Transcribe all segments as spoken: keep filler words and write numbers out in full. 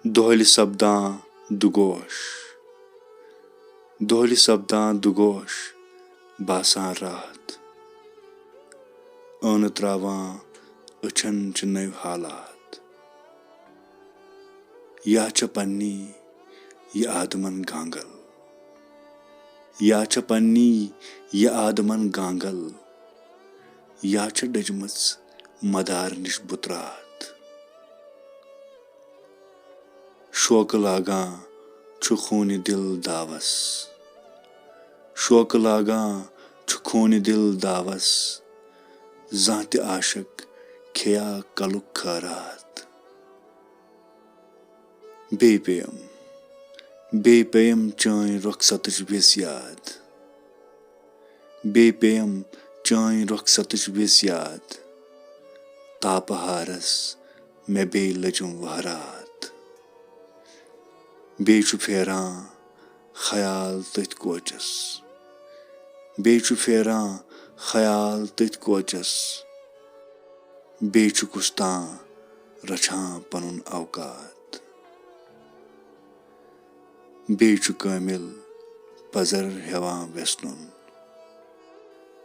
دۄہلہِ سپدان دُگوش، دۄہلہِ سپدان دُگوش، باسان راتھ۔ ٲنہٕ تراوان أچھن چھِ نٔوۍ حالات۔ یا چھےٚ پننی یہِ آدمن گانگل، یا چھےٚ پننی یہِ آدمن گانگل، یا چھےٚ ڈٔجمٕژ مدار نِش بُتراتھ۔ شوقہٕ لاگان چھُ خوٗنہِ دِل داوس، شوقہٕ لاگان چھُ خوٗنہِ دِل داوس، زانٛہہ تہِ عاشق کھیٚیا کلُک خٲراتھ۔ بیٚیہِ پیٚیَم، بیٚیہِ پیٚیَم چٲنۍ رۄخصتٕچ وِژھ یاد، بیٚیہِ پیٚیَم چٲنۍ رۄخصتٕچ وِژھ یاد، تاپہٕ ہارس مےٚ بیٚیہِ لٔجِم وہراتھ۔ بیٚیہِ چھُ پھیران خیال تٔتھۍ کوچس، بیٚیہِ چھُ پھیران خیال تٔتھۍ کوچس، بیٚیہِ چھُ کُس تام رچھان پنُن اوقات۔ بیٚیہِ چھُ کٲمِل پزر ہٮ۪وان وٮ۪سنُن،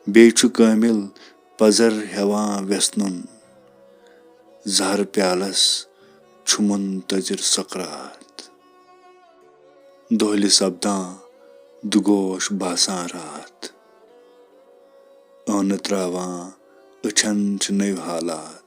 بیٚیہِ چھُ کٲمِل پزر ہٮ۪وان وٮ۪سنُن، زہر پیالس چھُ منتظر سقرات۔ دۄہلہِ سپدان دُگوش باسان راتھ، ٲنہٕ تراوان أچھن چھِ نٔوۍ حالات۔